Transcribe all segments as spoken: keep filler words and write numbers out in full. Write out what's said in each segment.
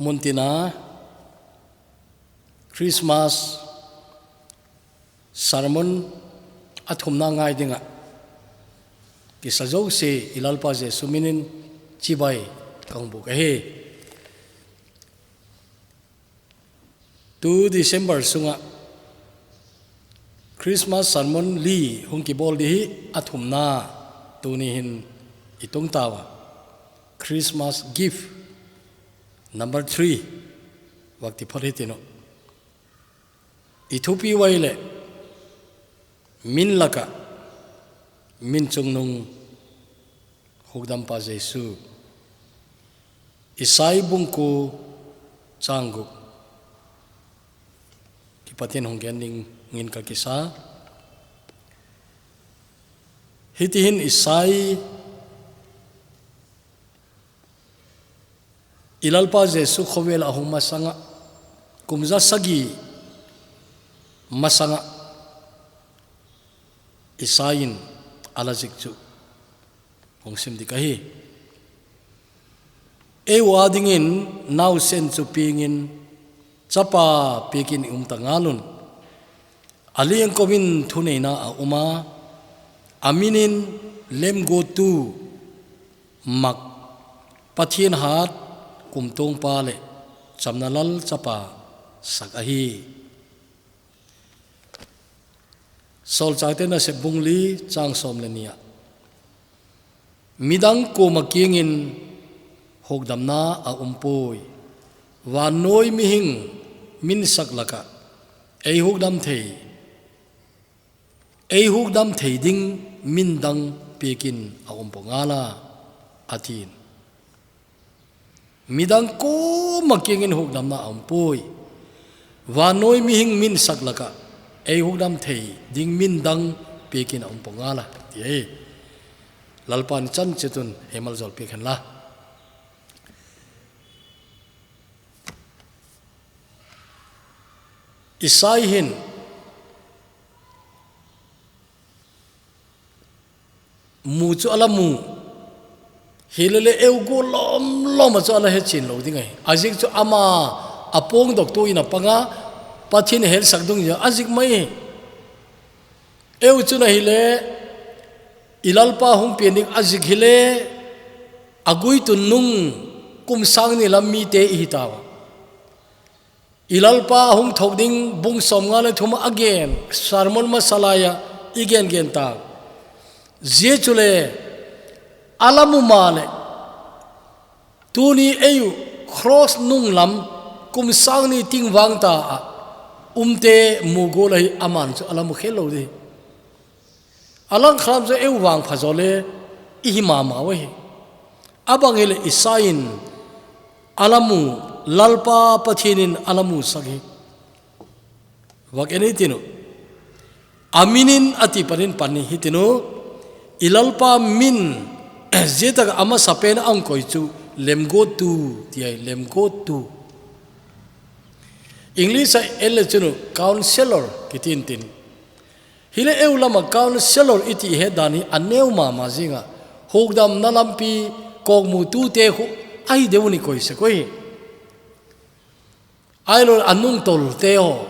Muntina Christmas sermon a thumna ngai dinga kisa jouse i Lalpa Jesu minin chibai kang buk ahi. Tu December sunga Christmas sermon li hung kibol di hi a thumna tuni hin i tung tawa. Christmas gift number three. Vakti phot hi tinu. I thupi vai le min laka min chungnung hukdampa Jesu. Isai bung ko chang gup. Kipatin hung gen ding ngin ka kisa. Hitihin Isai i Lalpa Jesu khovel a hung masanga, kum za sagi masanga Isaiin a la zik chu hung sim dik ahi. Eiu a dingin nausen chu pingin chapa pekin i um ta ngalun. A liang kovin thuneina a um a, a minin lemgottu mak Pathian hat kumtongpa le chamna lal chapa sak ahi. Solchakte Nasep bung li chang som le nia. Midang koma kingin hukdamna a umpoi. Vannoi mihing min sak laka ei hukdam thei. Ei hukdam thei ding min dang pekin a umpo ngala, a tin. Midang koma kingin hukdamna a umpoi. Vannoi mihing min sak laka ei hukdam thei ding min dang pekin a umpo ngala, ti ahi. Lalpan chan chitun ei maljol pek hen la. Isai hin mu chu a la mu. Hilele eu go lom lom a chu a la he chin lo ding ahi. A zik chu ama a pong dok tu in a panga Pathian hel sak dung ja a zik mai. Eu chu na hile i Lalpa hung pian ding a zik hile a gui tun nung kum sang ni lam mite i hi tawa. I Lalpa a hung thok ding bung som nga le thum a gen, sermon masalaya i gen gen ta. Zia chu le, a la mu ma le, tuni eiu cross nung lam kum sang ni ting vang ta a, umte mu go la hi aman chu a la mu khel lo di. A lang khalam chu eu vang pha zo le i hi mama we hi. A bang hi le Isaiin a la mu, Lalpa Pathianin a la mu sak hi. Vak en i tinu. A minin a ti panin pan hi tinu. I Lalpa min zia taka a masa pen a ang koi chu lemgottu, ti ai lemgottu. English a en le chunu counselor kitin tin. Hile eu lama counselor i ti he dan hi a neu mama zinga, hukdamna lampi kongmu tute khu a hi deu ni koi se koi hi. Ai lo a nung tol te ho,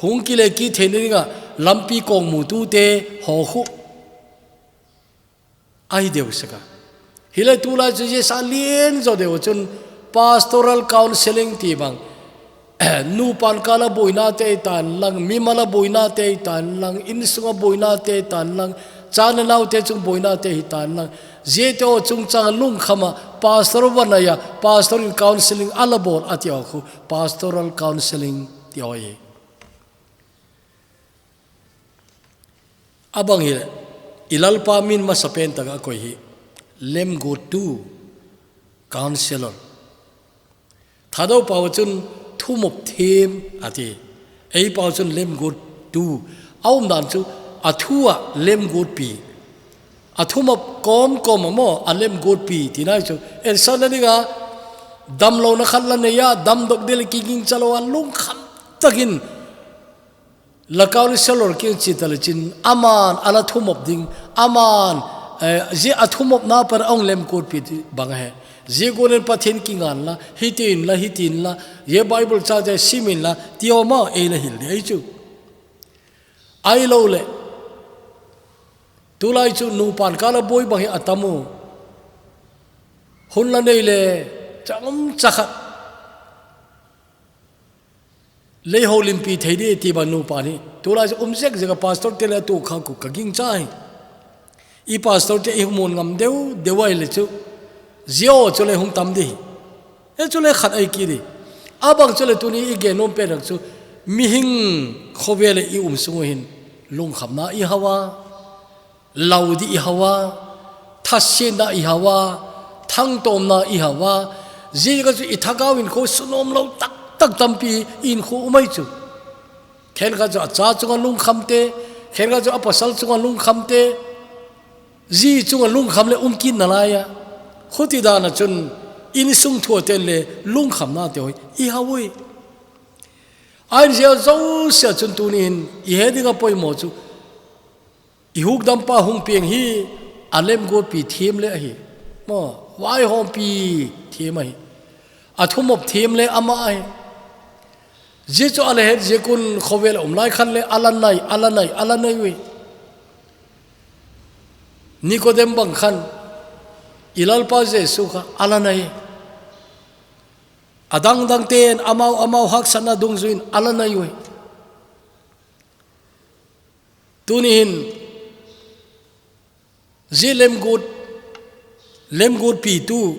hung ki le ki thei ni dinga lampi kongmu tute ho khu. A hi deu seka. Hile tulai chu zia sa lien zo deu chun pastoral counseling ti bang. Nupan kala boina te tan lang, mimala boina te tan lang, insunga boina te tan lang, chana nau te chung boina te hi tan lang. Zia te o chung chang lungkhama pastor vanaya, pastor in counseling a la bol a ti o khu, pastoral counseling ti o hi. A bang hi le, i Lalpa min masa pen taka a koi hi, lemgottu, counselor. Thadou pau chun thumop them a ti, ei pau chun lemgottu. A um dan chu a thu a lemgotpi. A thumop kom kom a mo a lemgotpi ti nai chu. En san na dinga damlona khat la nei a, damdok dele kiging chalo a lungkham takin La counselor kiang chi ta le chin, aman a la thumop ding, aman, eh, zia a thumopna pan a hung lemgotpi ti bang he. Zia gunin Pathian kingan la, hitin la, hitin la, ye Bible chate simin la, ti oma ei la hil di ei chu. Ai lo le. Tulai chu nupan kala boi bang hi atamu. Hun la nei le, changum chakhat. Lei ho limpi thei di ti ba nupa ni. Tulai chu um zek zek a pastor te le tu kha ku ka ging chai. I pastor te i humun ngam deu, deu ai le chu. Zio chu le hung tam di. E chu le khat ai ki di. Abang chu le tuni i gen nom pe rak chu. Mihing khove le i um sungu hin. Lungkham na i hawa. Lau di i hawa, thasin da i hawa, thangtom na i hawa, zika chu i thagau in kho sunom lo tak tak tampi in kho umai chu. Khen ka chu a cha chunga lungkham te, khen ka chu a pasal chunga lungkham te, zi chunga lungkham le um kin na lai a. Khuti dana chun in sung thua ten le lungkham na te hoi i hawui. Ain zia zo sia chun tunin i he dinga poimo chu. I hukdampa hung piang hi a lemgutpi thiem le ahi. Mo, vaihawmpi thiem ahi. A thumop thiem le ama ahi. Zia chu a le het zia kun khovel a um lai khan le a la nai, a la nai, a la nai ui. Nikodem bang khan i Lalpa Jesu kha a la nai. A dangdang ten amau, amau haksatna dungzuin a la nai ui. Tuni hin, zi lemgut, lemgutpi tu,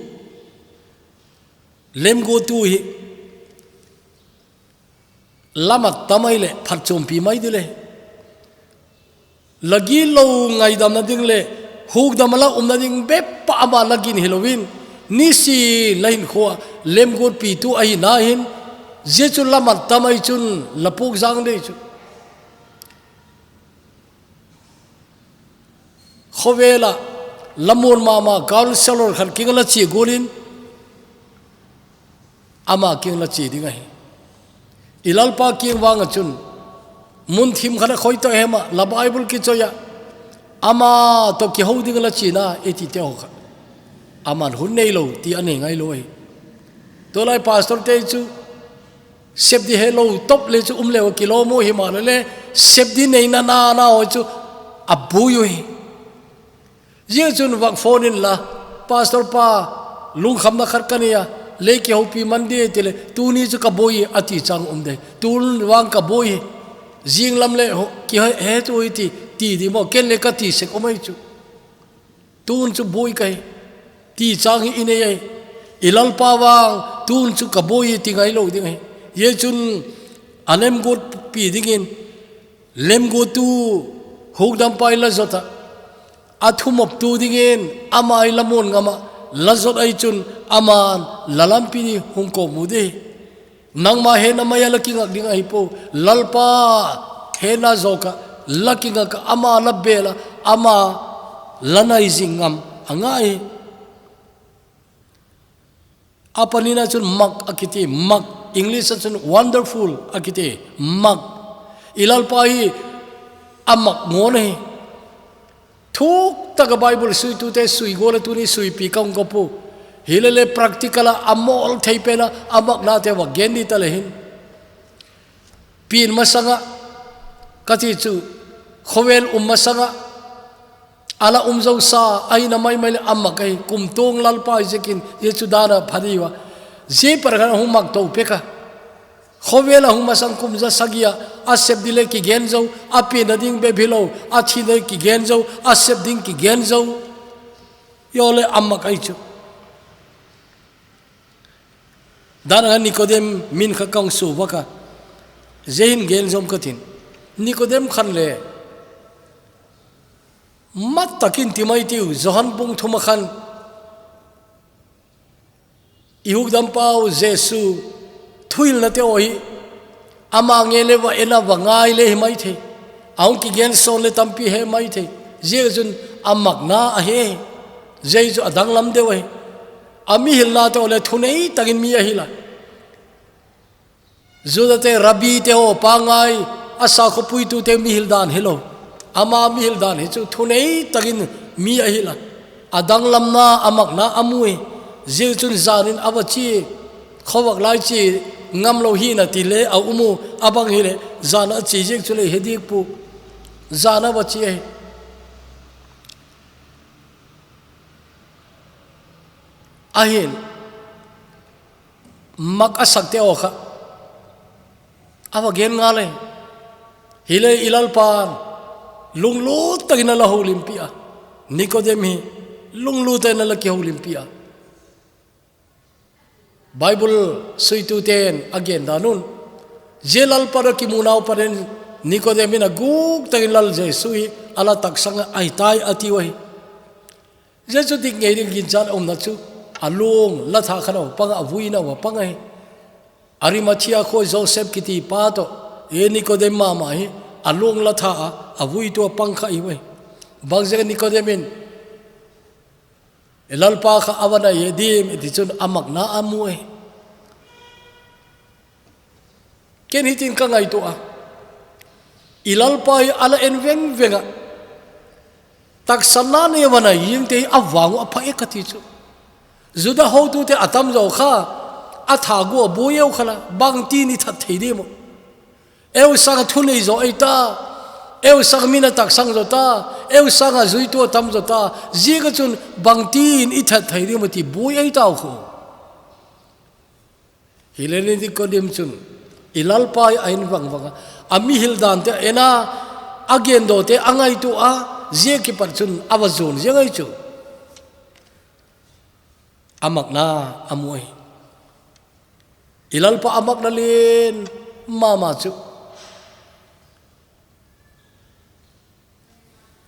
lemgut tu hi, lamat tamai le phatchompi mai di le. Lagi lo ngaidam na ding le, hukdam la um na ding bep pa ama lagin hi loin, nisi la hin khua, lemgutpi tu ahi na hin, zi chu lamat tamai chun lapuk zang dei chu. Khovela, lamun mama, counselor khan kinga la chi gulin, ama kinga la chi ding ahi. I Lalpa king vanga chun, mun thim khan a khoi to hema, la Bible ki choya, ama to ki ho ding la chi na, e ti te ho kha. Aman hun nei lo, ti a nei ngai lo ahi. Tolai pastor te chu, Sep di he lo top le chu um le o kilo mo hi ma le le, sep di nei na na na o chu a bui ui. Zia chun vak phone in la, pastor pa, lungkham na khat ka nia, le ki hopi man di ti le, tuni chu ka bui a ti chang um de, tun vang ka bui, zing lam le ho, ki he, he tu ui ti, ti di mo, ken le ka ti sek o mai chu. Tun chu bui ka hi, ti chang hi i nei ai. I Lalpa vang, tun chu ka bui hi ti ngai lo ding ahi. Ye chun a lemgutpi dingin, lemgut tu hukdampa i la zot a. A thumop tu dingin, ama i la mun ngama, la zot ai chun, aman la lampi ni hung ko mu di. Nangma hena maya la kingak ding ahi po. Lalpa hena zoka la kingaka ama la bela ama la nai zing ngam a ngai. A panina chun mak a kiti, mak. English a chun wonderful a kiti, mak. I Lalpa hi a mak ngon ahi. Thuk taka Bible sui tute sui go le tuni sui pi ka hung ko pu. Hi le le practical a a mol thei pena a mak na te va gen ni ta le hin. Pin masanga ka ti chu khovel um masanga a la um zo sa a hi na mai mai le a mak ai kum tung Lalpa i zekin ye chu dana phadi wa. Zi par kan hung mak to peka. Khovel a hung masang kum za sagia, a sep di le ki gen zo, a pi na ding bep hi lo, a thi na ki gen zo, a sep ding ki gen zo. Yo le a mak ai chu. Dan a Nikodem min kha kang su vaka. Zehin gen zom ka tin. Nikodem khan le. Mat takin ti mai tiu, Johan bung thuma khan. I hukdampa u Jesu thuhilna te o hi, ama nge le va ena va ngai le hi mai thei. A hung ki gen son le tampi he mai thei. Zia chun a mak na a he. Zia chu a dang lam deu ahi. A mi hilna te o le thunei takin mi a hila. Juda te Rabbi te ho pangai a sa khopui tu te mi hil dan hi lo. Ama mi hil dan hi chu thunei takin mi a hila. A dang lam na a mak na a mui. Ziak chun zanin a va chi, khovak lai chi ngam lo hi na ti le a um u, a bang hi le, zan a chi ziak chu le he dik pu, zan a va chi ahi. Ahin, mak a sak te aw kha, a va gen nga le, hi le i Lalpan, lunglut takin a la holimpi a, Nicodemus hi, lunglut takin a la kiholimpi a. Bible suitu ten a gen dan un. Zia Lalpa a kimu nau panin Nicodemus in a guk takin Lal Jesu hi a la taksang a ahi tai a ti u ahi. Jesu dik ngei ding ginchat a umna chu a lung la tha khan a pang a, a vui na a pang ahi. Arimathea kho Joseph kiti pa to e Nicodemus mama hi a lung la tha a, a vui tu a pang kha i u ahi. Bang zia Nicodemus in E Lalpa kha a va nai e dim, i ti chun a makna a mu e. Ken hitin ka ngaitua. I Lalpa hi a la en vengveng a. Taksa na ne va nai ing te hi a vang u a pha e ka ti chu. Juda hotute a tamzaw kha, a tha gu a buai eu kha la, bangtin i that thei dim u. Eu sanga thu nei zaw ei ta, eu sanga min a taksang zaw ta, eu sanga zuitu a tam zaw ta, ziak a chun bangtin i that thei dim u ti buai ei ta u khu. Hi le Nicodemus chun, i Lalpa hi a en vangvang a, a mihil dan te a en a, a gen daw te a ngaitua, ziak kipat chun a va zuan ziang ei chu. A makna a mu ahi. I Lalpa a makna lian mama chu.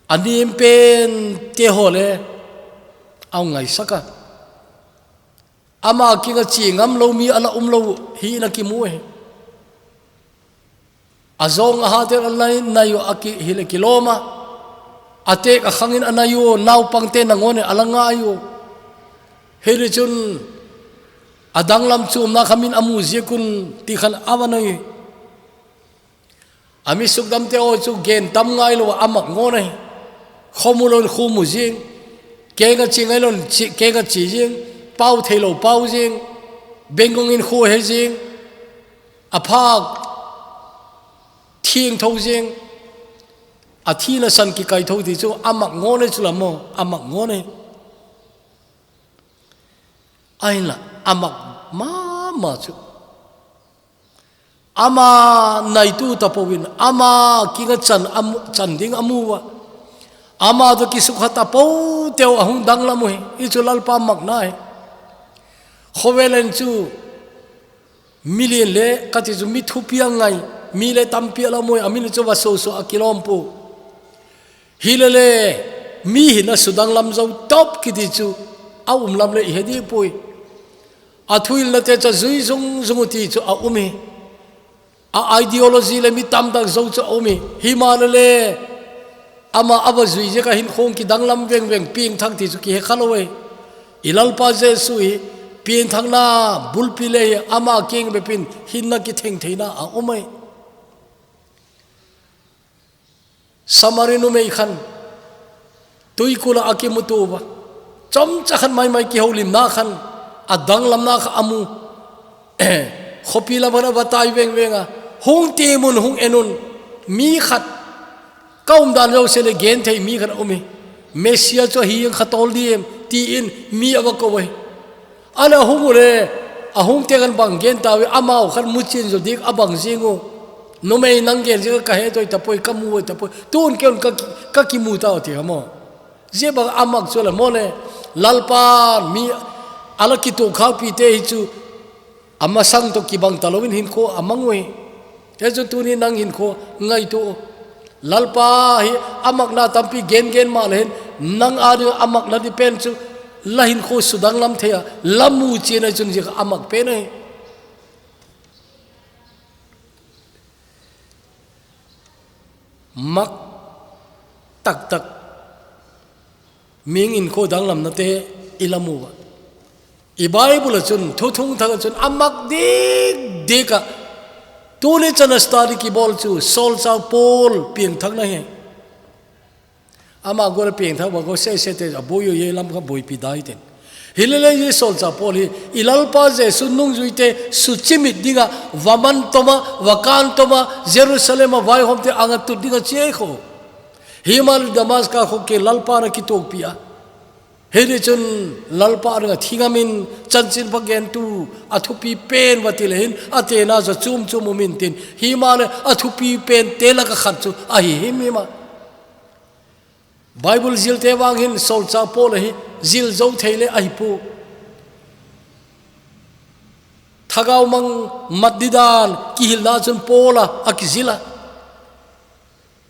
A nim pen te haw le a hung ngaisak a. Ama kinga chi ngam lo mi a la um lo hi na kimu ahi. A zawng a hate a nai, nai u a ki, hi le kilawm a. A tek a khangin a nai u, naupangte nangawn in a la ngai u. Hi le chun a danglam chumna kha min a mu ziak un ti khan a va nai. A mi sukdamte aw chu gen tam ngai lo a a mak ngawn ahi. Khaw mu lo in khaw mu zing. Keng a chi ngai lo in chi, keng a chi zing. Pau thei lo pau zing. Bengong in khaw he zing. A phak thiangtho zing, a thina san kikaitho ti chu a mak ngawn e chu la maw, a mak ngawn e. Ahinla, a mak mama chu. Ama naitu tapo in, ama kinga chan, am, chan ding a mu a. Ama to kisukha tapo teu a hung danglam u hi, i chu Lalpa makna hi. Khawvel en chu, Mi lian le, ka ti chu mi thupi a ngai, mi le tampi a la mu e, a min chu va so so a kilawm pu. Hi le le, mi hin a sudanglam zo top kiti chu, a um lam le i he di pui. A thuhilna te chu zui zung zung u ti chu a um hi. A ideology le mi tamtak zo chu a um hi. Hi ma le le, Ama a va zui ziak a hin khawng kidanglam vengveng piangthak ti chu kihe kha lo e. I Lalpa Jesu hi piangthakna bulpi le hi ama kiang bepin hinna kitheng theina a um e. Samari numei khan tuikul a a kimutu va. Chomcha khan maimai kiholimna khan a danglamna kha a mu. Khawpi lam khan a va tai vengveng a. Hung ti mun hung en un. Mi khat Ka umdan zosia le gen thei mi khat a um hi. Messia chu ahi ang kha tawl diem, tiin mi a va ko ahi. Ana hung u le, a hung te kan bang gen ta ve, amau khat mu chin zo dik a bang zing u. Numei nang gen zing ka he toi ta poi, ka mu ta poi. Tun keun ka ki, ka ki mu ta ti ha mo. Zia bang a mak chu la mo le, Lalpa mi a la ki tu khau pi te hi chu, A masang to kibang ta loin hinkho a mang u hi. He chu tuni nang hinkho ngaito u. Lalpa hi a makna tampi gen gen ma le hin nang a ding a makna di pen chu la hinkho sudang lam thei a, la mu chian a chun zia kha a mak pen ahi. Mak taktak. Mihing hinkho danglamna te i la mu a. I Bible a chun, Thuthung Thang a chun, a mak dik dik a. Tuni chan a study kibol chu, Saul chau Paul piangthakna hi. Ama gol a piangthak ba go se se te a boi u ye lam kha boipi dai ten. Hilele hi solchah Paul hi, i Lalpa Jesu nungjuite suchimit dinga, vaman toma, vakan toma, Jerusalem a vaihomte anga tut dinga chi ahi kho. Himahleh Damascus kho kei Lalpa na kituakpi a. Hiti chun Lalpa dinga thingamin chanchinpha gentu a thupi pen vati le hin, atena chu chum chum umin tin. Himahleh a thupi pente laka khat chu ahi himhim a. Bible zilte vang hin solchah Paul hi zil zo thei le ahi pu. Thagau mang mat didan kihilna chun Paul a, a kizil a.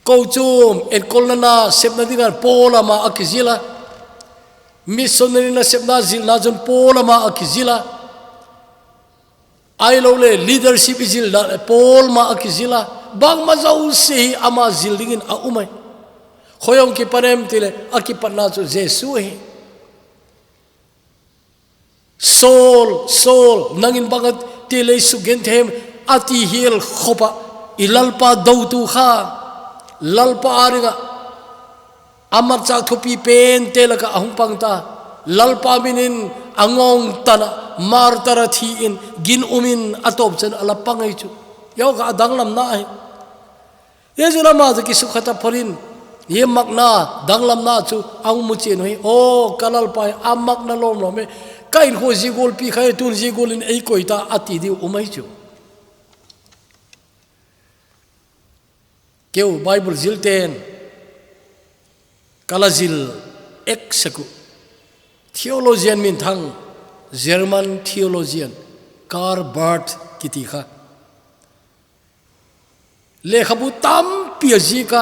Kochum, enkolna na sepna dinga Paul ama a kizil a. Missionary na sepna zilna chun Paul ama a kizil a. Ahilou le leadership i zilna Paul ma a kizil a. Bangma jouse hi ama zil dingin a um ahi. Khoiong kipan em tile a kipatna chu Jesu ahi. Saul, Saul, nangin bang a ti lei suk gen them a ti hiel khopa i Lalpa dotu kha, Lalpa a ringa a matchah thupi pente laka a hung pang ta, Lalpa minin a ngong tana martar a thi in gin umin a tawp chen a la pang ahi chu. Yau kha a danglamna ahi. Jesu lama chu kisukha ta phorin, ye makna, danglamna chu a hung mu chen u hi. O, ka Lalpa hi a makna lawm lawm e, ka in kho zigol pi kha e, tun zigol in ei koi ta a ti diu um ahi chu. Keu Bible zil ten ka la zil ek seku. Theologian min thang, German theologian, Karl Barth kiti kha. Lekhabu tampi a zika,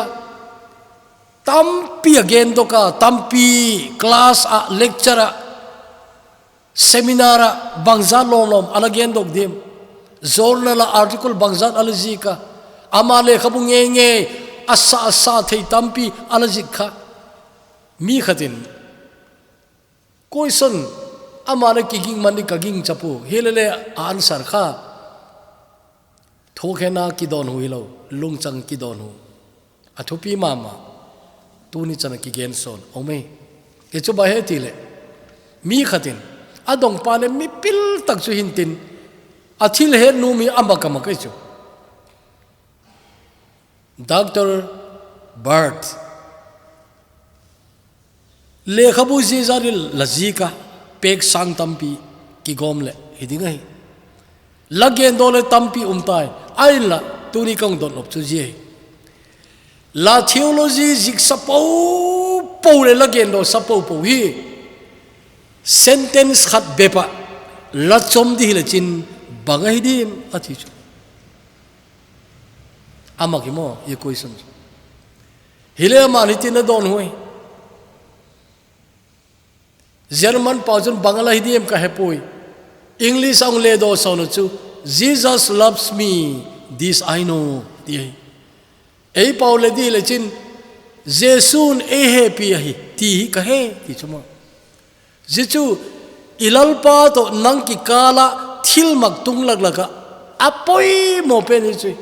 tampi a gen doka, tampi class a, lecture a, seminar a, bangzat lawm lawm a la gen dok dim. Journal a article bangzat a la zika. Ama lekhabu ngei ngei, a sa, a sa thei tampi a la zik kha. Mi khatin, question ama le kiging man ni ka ging chapu. Hilele a answer kha. Thokhenna kidon hu hilou, lungchang kidon hu. A thupi mama, tuni chana kigen son, ome. Ke chu ba he tile. Mi khatin, a dongpa le mi pil tak chu hintin, a thil he nu mi ama kama kai chu. Doctor Barth. Lekhabu zizari la zika, pek sang tampi kigom le, hi ding ahi. La gen do le tampi um tai, a in la, tuni kang don op chu zi ahi. La theology zik sa po po le la gen do sa po po hi, sentence khat bepa, la chom di hi le chin, bang ahi dim, a thi chu. Ama ki mo, ye question chu. Hile ama ni tin a don hui. German pau chun bang a la hi dim ka he pui. English ang le do so no chu. Jesus loves me, this I know. Ti hi. Ei pau le di le chin. Jesun ei he pi ahi. Ti hi ka he. Ti chu mo. Zi chu i Lalpa to nang kikala thil mak tung lak laka. A poimo pen hi chu.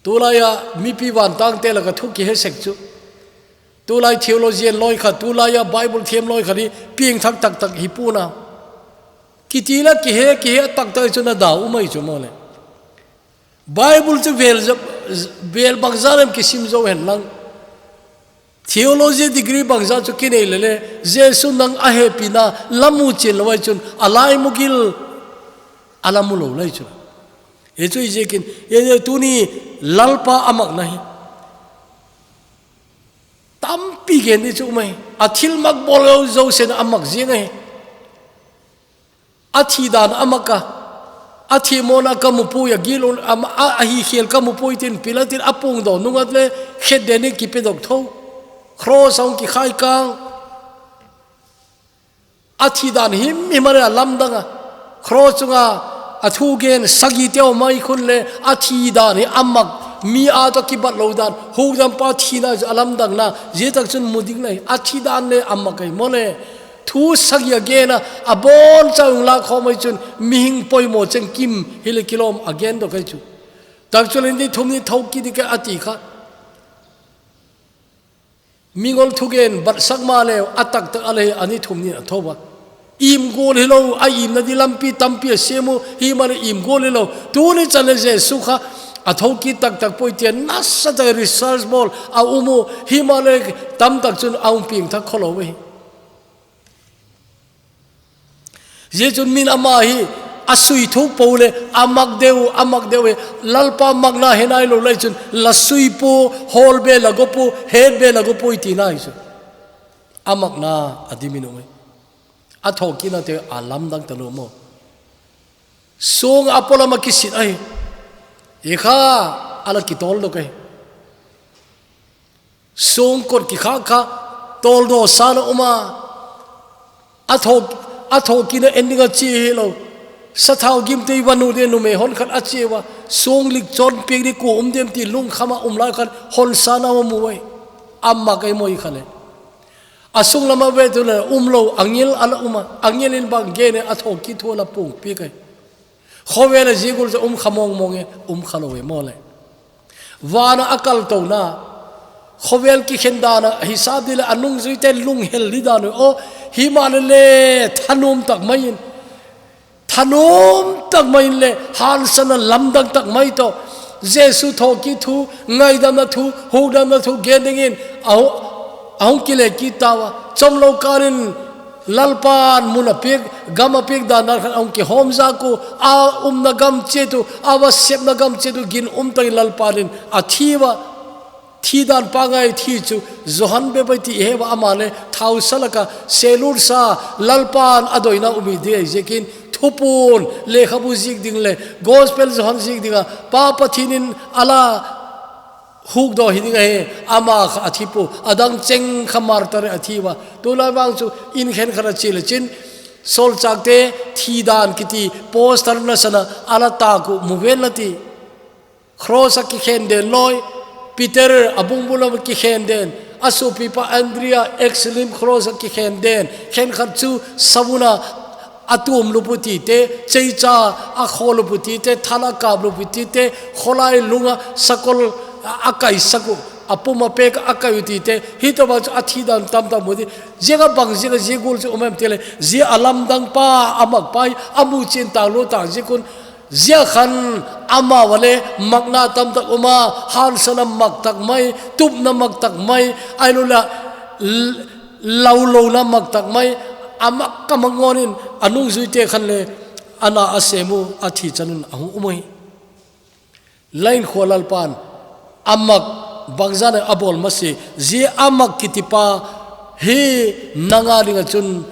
Tulai a mipi vantang te laka thu kihe sek chu. Tulai theologian loi kha, tulai a Bible thiam loi kha ni pieng thak tak tak hi puna. Kiti la kihe, kihe tak tak chu na dau umai chu mo le. Bible chu vel, vel bangza lem kisim zo hen lang. Theology degree bangza chu kinei le le, Jesu nang a he pi na, la mu chin lo ai chun, a lai mu gil, a la mu lo lai chu. He chu i ziakin, he, he, tuni Lalpa a mak na hi. Tampi gen ni chu mai. A thil mak bol lo zo sen a mak ziang ahi. A thi dan a mak a. A thi mona ka mu pui a gilun a, a, a hi khial ka mu pui tin pila tin a pung do nungat le khet den ni kipe dok tho. Cross a hung ki khai kang. A thi dan him him a le a lamdang a. Cross chunga a thu gen sagi teo mai khun le a thi dan hi a mak mi a to kibat lo dan. Hukdam pa thi na a lamdang na. Zia tak chun mu ding lai. A thi dan le a mak ai mo le. Thu sagi a gen a, a bon chau la khom ai chun mihing poimo cheng kim hi le kilom a gen do kai chu. Tak chu le ni thum ni thau ki di ka a ti kha. Mingol thugen, batsak ma le, a taktak a le, ani thum ni a tho a. Im gol hi lo, a imna di lampi tampi a sem u, hi ma le im gol hi lo. Tuni chan le Jesu kha, a thokit taktak poi tia, nasa ta research bol, a um u, hi ma le tamtak chun a um ping thak kho lo ve. Zia chun min ama hi a sui thuk po le, a mak deu, a mak deu e, Lalpa makna he nai lo lai chun, la sui po, hol be la go po, het be la go po i ti nai chu. A makna a dimin um e. A thokitna te a lamdang ta lo mo. Sung a polam a kisit ai. I kha, a la kitol dok ai. Sungkot kikhak kha, toldo sana um a. A thok, a thokitna ending a chi hi lo. Sathau gimtei vanu de numei hon khat a chi va. Sung lik chon piak di ku um dem ti lungkham a um lai khat hon sana va mu ai. A mak ai mo i kha le. A sung lama ve tu le um lo, angel a la um a. Angel in bang gen e a thokit thu a la pung piak ai. Khovel a zia gul chu um kha mong mong e, um kha lo e mo le. Vana a kaltona, khovel kikhen dana, hisap di le a nungzuite lunghel di dan u, o, hi ma le le, thanom tak mai in, thanom tak mai in le, hansana lamdang tak mai to, Jesu thokit thu, ngaidamna thu, hukdamna thu, gen dingin, a hu-, a hung kile kit tau a, chomlo kalin, Lalpan mun a piak, gam a piak dan dan khan a hung kihom zak u, a umna gam chiat u, a va sepna gam chiat u, gin um takin Lalpan in a thi va, thi dan pangai thi chu, Johan bep a i ti i he va ama le, thau sa laka, selut sa, Lalpan a doina um hi di ai ziakin, thupun, lekhabu zik ding le, Gospel Johan zik ding a, Pa Pathian in a la, Hukdawk hi ding ahi, ama kha a thi po, a dang cheng kha martyr a thi va. Tulai vang chu in khen khat a chi le chin, solchakte thi dan kiti, poster nasana, a la tak u mu ven la ti. Cross a kikhen den loi, Peter a bungbul a kikhen den, a sopipa Andrea ex-lim cross a kikhen den, khen khat chu savuna a tum lupu tite, cheicha a kho lupu tite, thal a kap lupu tite, kholai lunga sakol a, a kai sak u, a pum a pek a kai u tite, hi to ba chu a thi dan tam tam mu ti, zia ka bang zia ka zia gul chu um em ti le, zia a lamdang pa, a mak pai, a mu chin tang lu tang zia kun, zia khan ama vale makna tam tak um a, hansana mak tak mai, tupna mak tak mai, ai lu la, l-, Lau lo na mak tak mai, a mak ka mak ngon in, a nungzuite khan le, a na a sem u, a thi chan un a hung um u hi. Lain khua Lalpan, a mak bangzan a bol masi, zia a mak kiti pa hi nanga ding a chun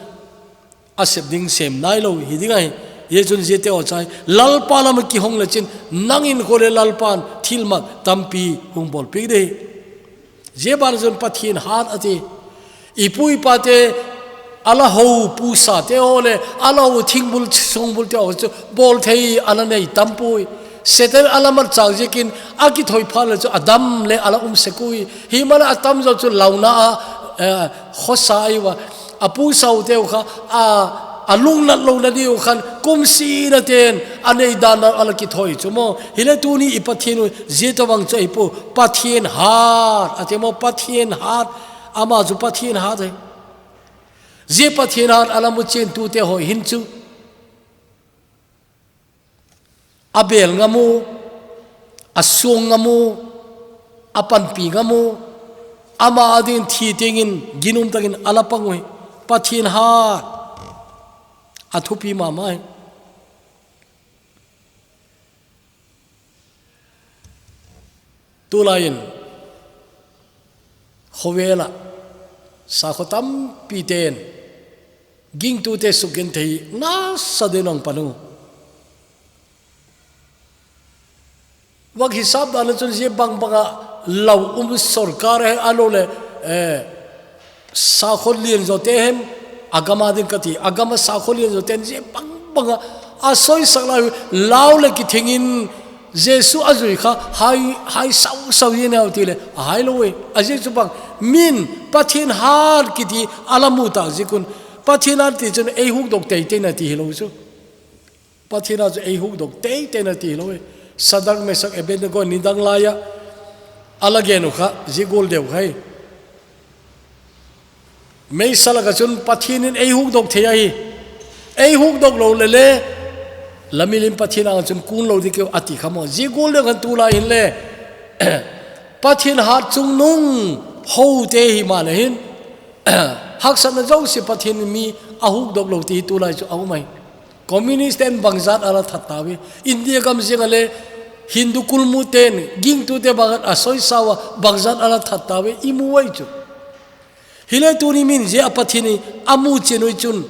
a sep ding sem nai lo hi ding ahi. Zia chun zia te aw chai, Lalpa lam a kihong le chin, nangin khua le Lalpan thil mak tampi hung bol pi ding. Zia ban zon Pathian hat a ti. I pu i pa te, a la ho pu sa te ho le, a la ho thingbul, songbul te ho chu, bol thei a la nei tam pui. Satan a la mat chang ziakin, a kithoi pha le chu, a dam le a la um se kui. Hi ma la a tam zo chu launa a, eh, khosa ai va. A pu sau te u kha, a, a lungnat lo na di u khan, kum si na ten, a nei dan a la kithoi chu mo. Hi le tu ni i Pathian u, zia to bang chu i pu, Pathian hat, a te mo Pathian hat, ama chu Pathian hat e. Zia Pathian hat a la mu chen tu te hoi hin chu. A bel ngam u, a suang ngam u, a panpi ngam u, ama a ding thi tingin, ginum takin a la pang u hi. Pathian hat, a thupi mama hi. Tulai in, khovela, sakho tampi ten, gingtute suk gen thei, nasa den ang panu. Vak hisap dan a chun zia bang banga lau um sorkar he a lo le, eh, sakho lian zo te hen, a gama ding ka ti, a gama sakho lian zo te hen, zia bang banga, a soi sak lai, lau le kithingin, Jesu a zui kha, hai, hai sau sau yin hau ti le, a hai lo e, a zia chu bang, min, Pathian hat kiti, a la mu ta zikun, Pathian hat ti chun ei hukdok tei tei na ti hi lo chu. Pathian a chu ei hukdok tei tei na ti lo e. Sadak Mesak Abednego ni dang lai a. A la gen u kha, zia gol deu kha hi. Meisa laka chun Pathen in ei hukdok thei ahi. Ei hukdok lou le le, la milim Pathen anga chun kun lou ding keu ati kha mo. Zia gual ding khan tulai hin le, Pathen hat chungnung hote hi ma le hin, haksatna jouse Pathen in mi a hukdok lou ti hi tulai chu a um ahi. Communist ten bangzat a la that tauve. India gam zing a le Hindu kulmut ten, gingtute bangzat a soisau a, bangzat a la that tauve, i mu uve chu. Hile tuni min zia a Pathen in a mu chen uve chun,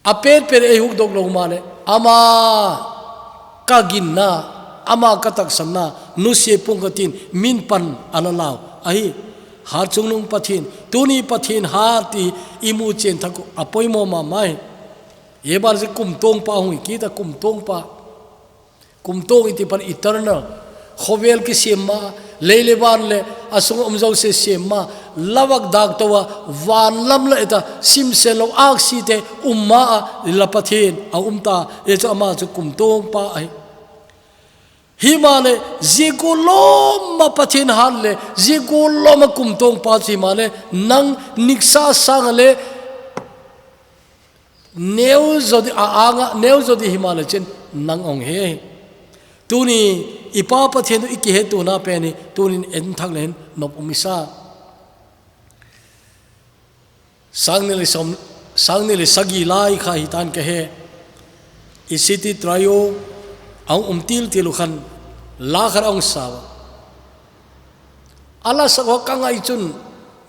a petpet ei hukdok lou ma le, ama ka ginna, ama ka tahsanna, nusia pung ka tin, min pan a la lau ahi. Hat chungnung Pathen, tuni Pathen hat ti i mu chen thak u a poimo mama hi. Zia ban zia kumtuang pa hung hi kit a, kumtuang pa. Kumtuang i ti pan eternal. Khovel kisem ma, lei le van le a sung um jouse sem ma, la vak dak tou a, van lam la et a, simsen lou aksi te um ma a, la Pathen a um ta, zia chu ama chu kumtuang pa ahi. Hi ma le, zia gual lom a Pathen hat le, zia gual lom a kumtuang pa chu hi ma le, nang niksa sang a le, neu zo di a anga, neu zo di hi ma le chin, nang ong he. Tuni, i Pa Pathen tu i kihetuna pen hi, tunin en thak le hin, nop um i sa. Sang ni le som, sang ni le sagi lai kha hi tan ka he. I city trio, ang um til til u khan, la khat ang sa uva. A la sak uva ka ngai chun,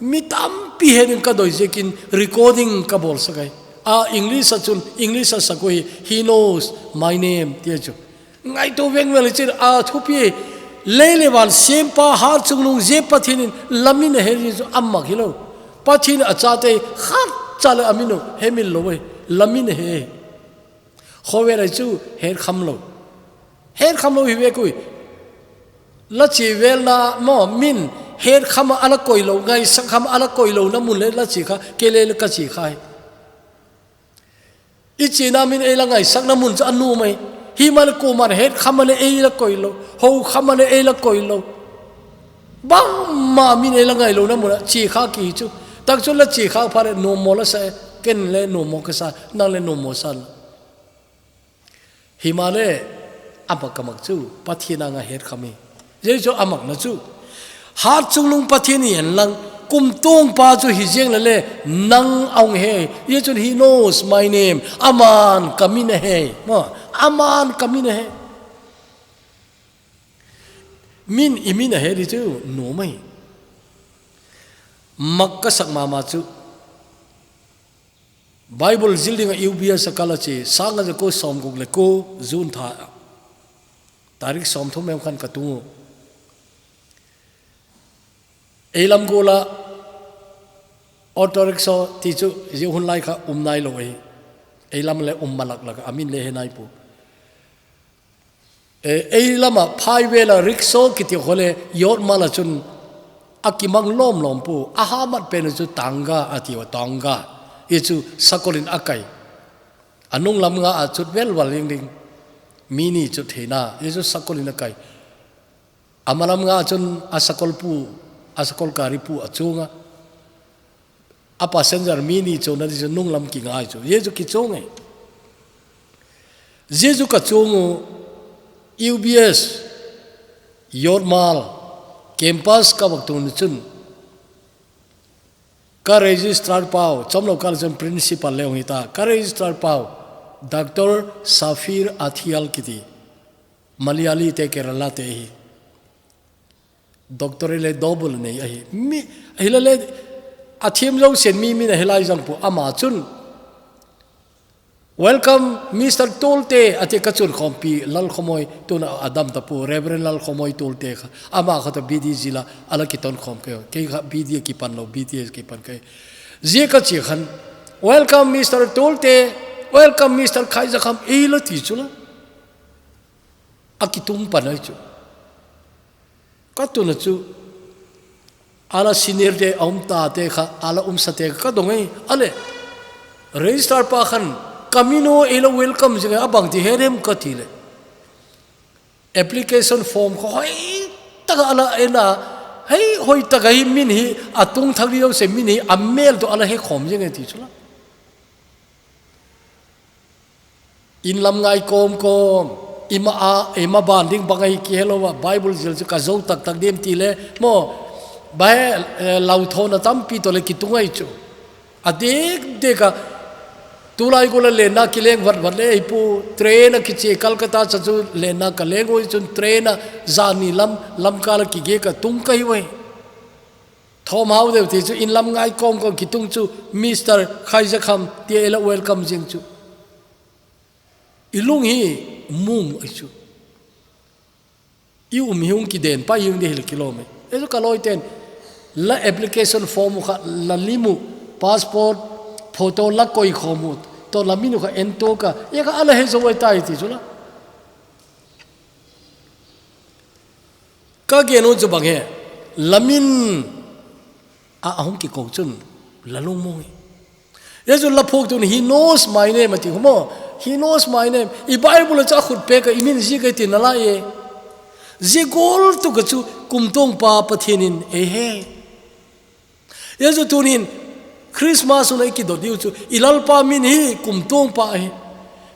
mi tampi he ding ka doi ziakin recording ka bol sak ahi. A English a chun, English a sak u hi, "He knows my name," ti a chu. Ngaitu veng veng le chin a thupi, lei le van sempa hat chungnung zia Pathen in la min a he ding chu a mak hi lou. Pathen a chate khat cha le a min u he min lou e, la min a he. Khovel a chu het kham lou. Het kham lou hi ve koi. La chi vel na mo min het kham a la koi lou, ngaisak kham a la koi lou na mun le la chi kha, kei le ka chi kha hi. I china min ei la ngaisakna mun chu a nuam ahi. Hi ma le kuama het kham a le ei la koi lou, ho kham a le ei la koi lou. Bangma min ei la ngai lou na mun a chi kha ki chu. Tak chu la chi kha pha le nuam mo la sa e, ken le nuam mo ka sa, nang le nuam mo sa la. Hi ma le, a mak ka mak chu, Pathen anga het kham hi. Zia chu a makna chu. Hat chungnung Pathen hi en lang, kumtuang pa chu hi ziang le le, nang ong he. Zia chun he knows my name. Aman ka min a he. Ma, aman ka min a he. Min i min a he di chu, nuam ahi. Mak ka sak mama chu. Bible zil ding a U B S a kal a chi, sang a za ko som guk le ko, June tha. Tarik som thum em khan ka tung u. Ei lam gual a, auto rickshaw ti chu, zia hun lai kha um nai lou ahi. Ei lam le um malak lak a min le he nai pu. E, ei lam a phai vel a rickshaw kiti ho le, Yotmal a chun a kimang lom lom pu, a ha mat pen chu tanga a ti uva, tanga. Zia chu sakol in a kai. A nung lam nga a chut vel val ding ding. Mi ni chut theina, zia chu sakol in a kai. A ma lam nga a chun a sakol pu, a sakol kari pu a chung a. A passenger mi ni chun a di chu nung lam ki ngai chu. Zia chu ki chung e. Zia chu ka chung u U B S, Yotmal, campus ka vak tung ni chun. Ka registrar pau, chom lou kal chun principal le ong hi ta. Ka registrar pau, Doctor Safir Athial kiti. Malayali te Kerala te hi. Doctor le double nei ahi. Mi, ahi le le, a thiam zong sen mi, mi na hilai zang pu ama chun. "Welcome, Mister Tolte," a ti ka chun khawmpi, Lalkhawmawi, tuna a dam ta pu, Reverend Lalkhawmawi Tolte kha. Ama kha ta B D zila, a la kiton khawm kei. Kei kha B D a kipan lo, B D a kipan kei. Zia ka chi khan, "Welcome, Mister Tolte. Welcome, Mister Khaizakham," ei la ti chu la. A kitung pan ai chu. Ka tuna chu, a la senior te, a um ta te kha, a la um sa te kha, ka dong ei, a le, registrar pa khan, "Ka min u ei la welcome zing ei, a bang ti he dem," ka ti le. Application form kha hoi taka a la en a, Hei, hoitaka hi min hi, atung thak ding jouse min hi, amel toh ala hekhom jeng e ti chu la. In lam ngai komkom, ima a, ima ban ding bang ahi kihe louva, Bible jil chu ka jou taktak dem ti le, maw, bai, eh, lauthauna tampi toh le kitung ahi chu. Adekdeka, tulai gola lenna kileng vatvat le ahi poi, train a kiche Calcutta cha chu lenna kaleng u ahi chun train a jani lam, lamkal a kigei ka tung kahi uve. Thom hao deu ti chu in lam ngai komkom kitung chu Mister Khaizakham tia ila welcome jeng chu. I lung hi mum ahi chu. I um hi hung kiden pa i hung ding hile kilom e. Ei chu ka loi ten, la application form u kha, la lim u, passport, photo la koi khom u, toh la min u kha en to ka, ei kha ala he jou ahi tai ti chu la. Ka gen u chu bang he, la min a, ahung kikou chun, la lungmong e. Jesu la phuk tun, "He knows my name," ati khu maw. "He knows my name." I Bible a chu akhut pek a i min zik e ti nalai e. Zik gol tu ka chu kumtong pa Pathian in ei he. Jesu tunin Christmas un a i kidot diu chu i Lalpa min hi kumtong pa ahi.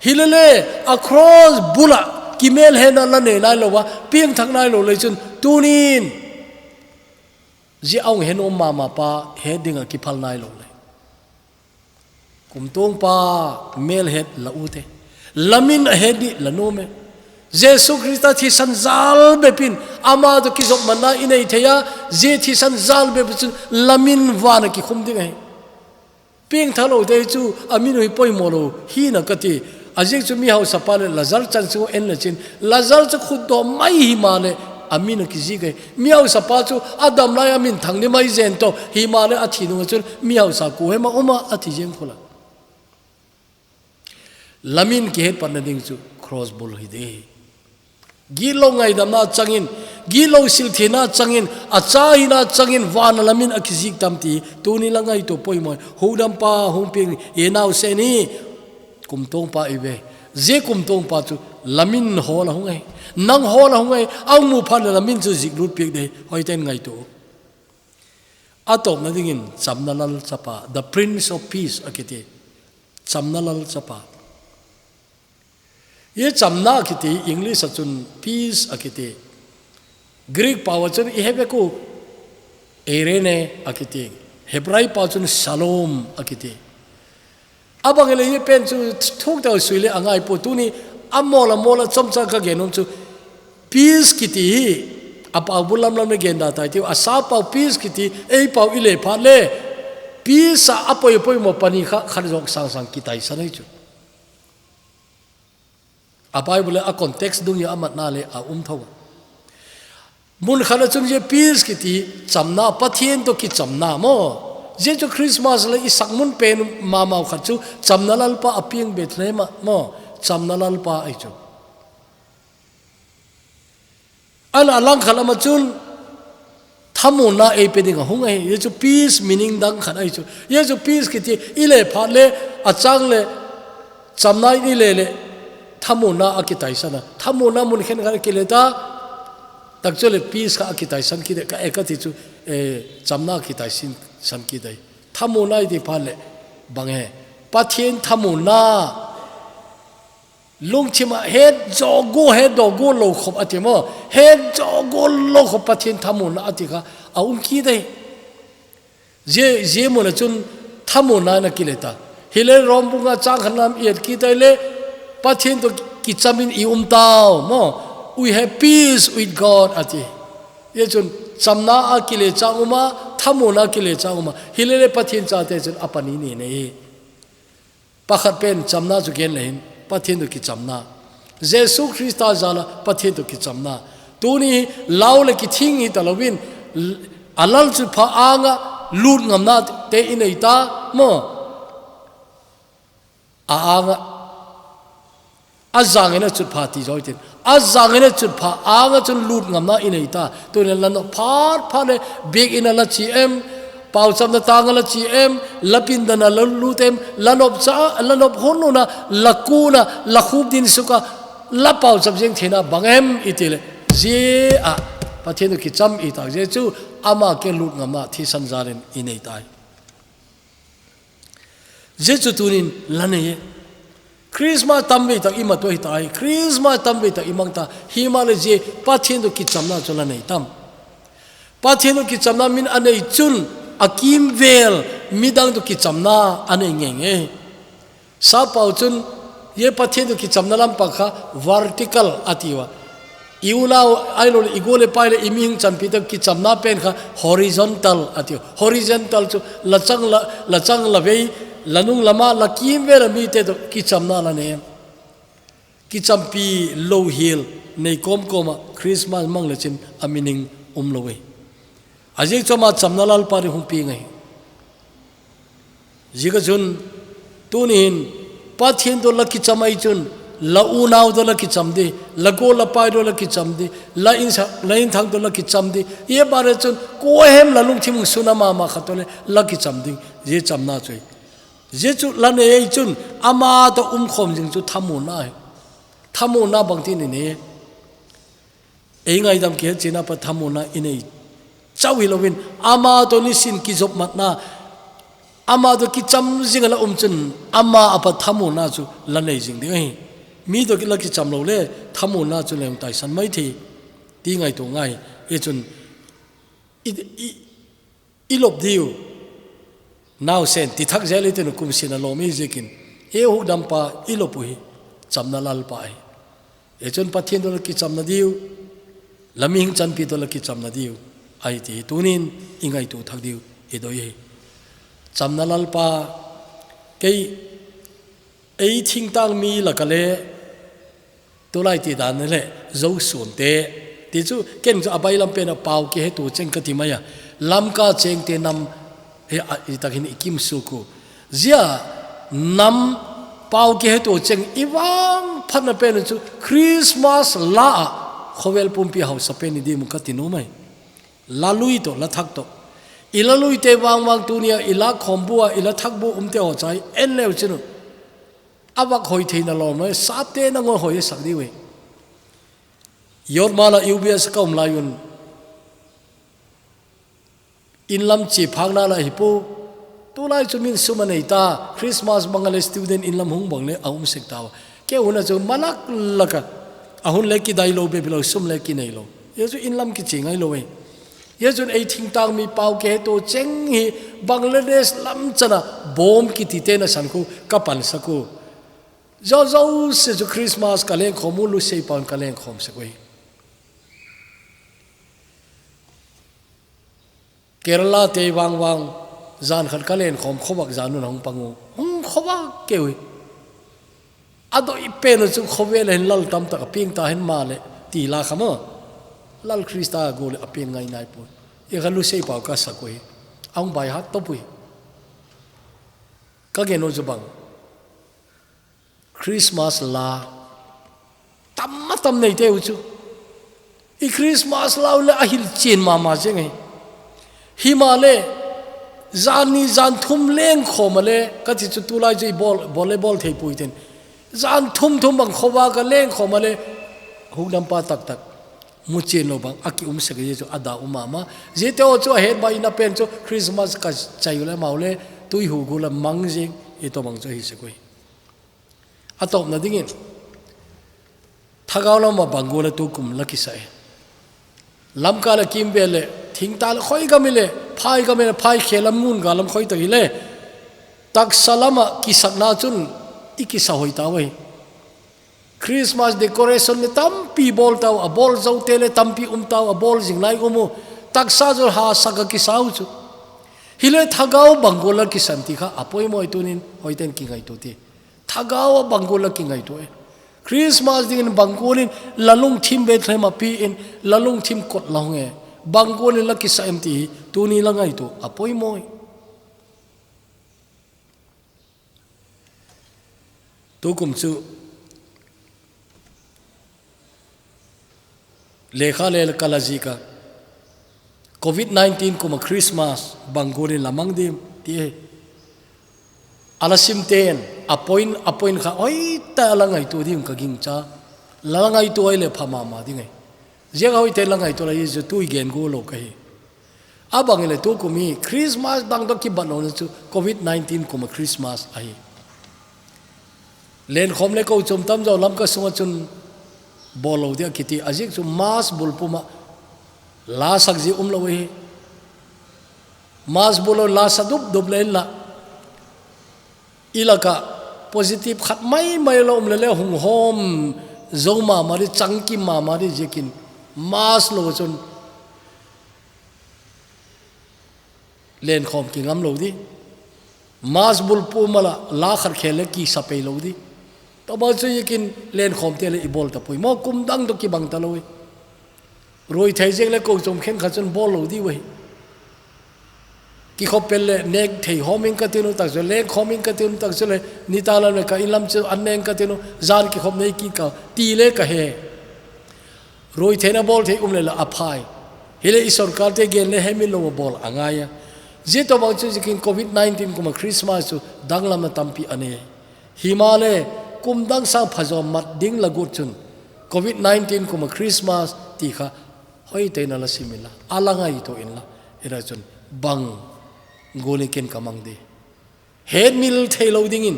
Hilele a cross bula kimelhetna la nei nai louva, piangthak nai lou le chun tunin Zia aung he nom mama pa he dinga kiphal nai lou le. Kumtong pa melhet la u te. La min a he di la nom e. Jesu Krista thisan jal bepin ama toh kijop manna i nei thei a, zia thisan jal bep chun la min vana kikhum ding ahi. Piangthak lou te chu, a min u hi poimo lou, hina ka ti. A zik chu mihausapa le Lazar chan chu en le chin. Lazar chu khut do mai hi ma le, a min u kizik e. Mihausapa chu, a dam lai a min thang ni mai zen to, hi ma le a thi nung a chun, mihausa ku he ma uma a thi zen khula. La min kihet patna ding chu, cross bul hi de. Gitlou ngaidamna changin, gitlou silthina changin, a cha hina changin, vana la min a kizik tam ti, tuni la ngaito poimo, hudam pa hung piang, e nau se ni, kumtong pa i ve, zia kumtong pa chu, la min hol a hung e, nang hol a hung e, a hung mu phat le la min chu zik lut piak de, hoi ten ngaito. A tawpna dingin, chamna lal chapa, the Prince of Peace a kiti, chamna lal chapa. Hi chamna a kiti, English a chun peace a kiti. Greek pau a chun i he vek u eirene a kiti. Hebrai pau chun shalom a kiti. A bang le hi pen chu thuk tau sui le a ngai po tuni a mol a mol a chomcha ka gen um chu peace kiti hi a pau bu lam lam le gen da tai tiu a sa pau peace kiti ei pau i le phat le peace a a poi poimo pani kha khat jok sang sang kitai sa nei chu. A Bible le a context dung hi a matna le a um tho. Mun khat a chun zia peace kiti chamna, Pathian toh kichamna maw. Zia chu Christmas le i sak mun pen mamau khat chu chamna lalpa a piang Bethlehem a maw. Chamna lalpa ahi chu. Ana a langkhat lam a chun thamuanna ei pe ding a hung ahi. Zia chu peace meaning dang khat ahi chu. Zia chu peace kiti i le phat le a chang le chamna in i le le thamuanna a kitaisan a. Thamuanna mun khen khat a kile ta. Tak chu le peace kha a kitaisan kit e ka e ka ti chu, eh, chamna a kitaisan, san kit e. Thamuanna i ti phat le bang he. Pathian thamuanna. Lungthim a het zo go, het do go lo khop a ti maw. Het zo go lo khop Pathian thamuanna a ti kha a um kit e. Zia, zia mun a chun thamuanna in a kile ta. Hile Rom bung nga chang khat lam i et kit a le Pathian toh kicham in i um tau maw. We have peace with God a ti. Zia chun chamna a kile cha um a, thamuanna a kile cha um a. Hile le Pathian chate chun a pani ni nei. Pakhat pen chamna chu gen le hin, Pathian toh kichamna. Jesu Krista jal a Pathian toh kichamna. Tuni lau le kithing hi ta loin, a lalchutpha anga lut ngamna te i nei ta maw. A anga, a jangin a chutpha ti zo tin. A jangin a chutpha anga chun lut ngamna i nei ta. Tuin la nop phat phat le biakin a la chi em, pauchapna tang a la chi em, la pindan a la lut em, la nop cha, la nop hun hun a, la kun a, la khup din suk a, la pauchap jeng theina bang em i ti le. Zia a, Pathian toh kicham i tak zia chu, ama keng lut ngamna thisan jal in i nei tai. Zia chu tunin la nei e. Christmas tamvei tak i mat u ahi tai. Christmas tamvei tak i mang ta. Himahleh zia Pathian toh kichamna chu la nei tam? Pathian toh kichamna min a nei chun a kimvel midang toh kichamna a nei ngei ngei. Sappau chun, zia Pathian toh kichamna lampi kha vertical a ti ua. I unau ahilou le i gol le pai le i mihing chanpi toh kichamna pen kha horizontal a ti ua. Horizontal chu la chang la, la chang la vei, la nung lama, la kimvel a mite toh kichamna la nei. Kichampi louhel nei kawmkawm a Christmas mang le chin a meaning um lo e. A ziak chu ama chamna Lalpa ding hung piang ahi. Ziak a chun, tuni hin, Pathian toh la kicham ahi chun, la unau toh la kicham di, la gol la pai toh la kicham di, la insa, la inthang toh la kicham di, zia bang a chun, kua hem la lungthim hung suna mama khat toh le, la kicham ding, zia chamna chu ahi. Zia chu la nei ahi chun, ama toh umkhawm zing chu thamuanna ahi. Thamuanna bang tin i nei. Ei ngaidam kihetchianna pa thamuanna i nei chau hi loin, ama toh nisin kizopmatna, ama toh kicham zing a la um chun, ama a pa thamuanna chu la nei zing ding ahi. Mi toh ki la kicham lo le, thamuanna chu leng taisan mai thei, ti ngaituo ngai. Hi chun, i, i, i lop diu, nausen, ti thak zel i tin u kum sin a lawm i ziakin, i hukdampa i lop u hi, chamna Lalpa ahi. Hi chun Pathian toh la kichamna diu, la mihing chanpi toh la kichamna diu, ahi ti hi tunin i ngaituo thak diu, i doi hi. Chamna Lalpa, kei, ei thingtang mi lak a le, tulai ti dan le, Zosuante, ti chu, ken chu a bailam pen a pau kihetu cheng ka ti mai a, Lamka chengte nam, he, a, i tak hin i kimsuk u. Zia nam pau kihetu cheng i vangphatna pen chu Christmas la a khovel pumpi hausa pen i diu ka ti nuam ahi. La lui toh, la thak toh. I la luite vangvang tunia, i la khawmbu a, i la thakbu umte haw chai, en leu chin u. A vak hoi theina lawm noi, sapte na ngoi hoi sak diu e. Yotmala U B S ka um lai un. Inlam chi phakna la hi pu. Tulai chu min sum a nei ta, Christmas bang a le student inlam hung bang le a um sek ta. Kei hun a chu malak lak a. A hun le kidai lo, be lo, sum le kinei lo. Zia chu inlam kichi ngai lo e. Zia chun ei thingtang mi pau kihetu cheng hi Bangladesh lam chan a bomb kiti te na san khu ka pansak u. Zozo se chu Christmas ka lengkhawm u, Lusei pau in ka lengkhawm sek u hi. Kerala te vangvang, zan khat ka lengkhawm khovak zan un a hung pang u. Hung khovak keu hi. A doi pen u chu khovel a hin lal tamtak a piang ta hin ma le ti la kha maw. Lal Krista a gol le a piang ngai nai poi. I kha Lusei pau ka sak u hi. A hung bai hat top u hi. Ka gen u chu bang. Christmas la tam a tam neite u chu. I Christmas la u le a hilchen mama zeng e. Himahleh, zan ni zan thum lengkhawm a le, ka ti chu tulai chu i bawl, bawl le bawl thei pui ten. Zan thum thum bang khovak a lengkhawm a le, hukdampa taktak. Muchen lo bang, a ki um sek e chu a da um mama. Ziate haw chu a het ba in a pen chu Christmas ka chai u le mau le, tui hu gu la mang zing, i to bang chu hi sek u hi. A tawpna dingin, thagau lam a bang gual a tukum la kisa e. Lamka le kimvel le, thingta le khoi gam i le, phai gam i le, phai khel lam ngun ga lam khoi tak i le, taksa lam a kisakna chun i kisa hoi ta u ahi. Christmas decoration le tampi bawl ta u, a bawl zo te le tampi um ta u, a bawl zing lai um u, taksa zo ha sak a kisa u chu. Hi le thagau bang gual a kisan ti kha, a poimaw i tunin, hoi ten ki ngaitu ti. Thagau a bang gual a ki ngaitu e. Christmas dingin bang gual in la lungthim Bethlehem a pi in la lungthim kot la hong e. Bang gual in la kisa em ti hi tuni la ngaitu a poimaw e. Tukum chu lekha le kala zik a, covid nineteen kum a Christmas bang gual in la mang dim ti e. A la sim ten, a point, a point kha, hoi ta la ngaitu dim ka ging cha. La la ngaitu ai le pha mama ding e. Ziak a hoi te la ngaitu la i zu tui gen gual lo ka hi. Abang ile tukum hi Christmas dang toh kibat louna chu covid nineteen kuma Christmas ahi. Lenkhom le kochom tamjo Lamka sunga chun bol lou dia kiti, ajeh chu mask bul puma la sak ji umlou hi. Mask bul lou la sa dup dup le inla, ilaka positive khat mai mai la um le le hung hom jou mama di, changkim mama di, jeh in mask lou chun lenkhom kingam lou di. Mask bul puma la la khat khel le kisa pei lou di. Tobang chu jeh in lenkhom te le ibol tapoi. Mo kum dang toh kibang talou hi. Ruithei jeng le kochom khenkhat chun bol lou di uve. Kikhop pel le nek thei hom ing kati nu tak chu, lenkhom ing kati nu tak chu le, nitah lam le ka in lam chu an neng kati nu, jan kikhop nei kit ka ti le ka he. Ruitheina bol thei um le la aphai. Hile i sorkar te gen le hemil lou bol angai a. Jeh tobang chu jeh in covid nineteen kuma Christmas chu danglamna tampi anei. Hima le kum dang sang phajo mat ding la got chun covid nineteen kuma Christmas ti kha hoitei na la sim inla, ala ngaito inla, hira chun bang gol in ken kamang di. Hemil thei lou dingin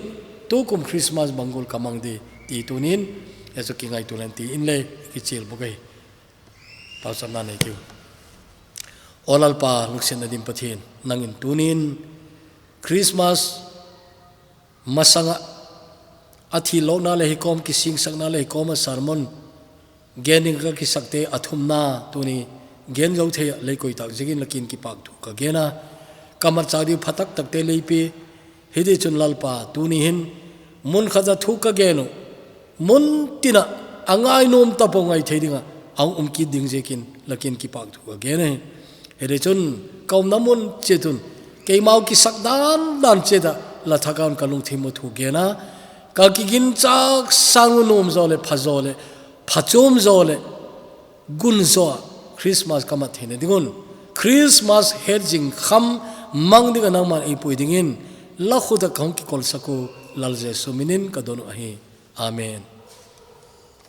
tukum Christmas bang gol kamang di ti tunin, hichu kingaito len tin le kichil bou kahi. Taosapna nei kiu. O Lalpa, lungsetna dim Pathen, nangin tunin Christmas masanga athillouna le hikom kisingsakna le hikoma sermon gen ding ka kisakte athumna tuni gen jou thei a lei koi tak jeh in la kin kipakthu ka gen a, ka matcha diu phatak takte lei pe. Hiti chun Lalpa, tuni hin mun khat a thu ka gen u, mun tina angainom tapou ngai thei dinga ahung um kit ding jeh in la kin kipakthu ka gen ahi. Hiti chun ka umna mun cheh tun keima u kisak dan dan cheh a la thak a ka lungthim u thu gen a, ka kiginchah sang u nom jo le pha jo le phachom jo le gun jo a Christmas ka mat theina dingun, Christmas het jing kham mang dinga nangman eipui dingin la khut a ka hung kikolsak u Lal Jesu minin ka don u ahi. Amen.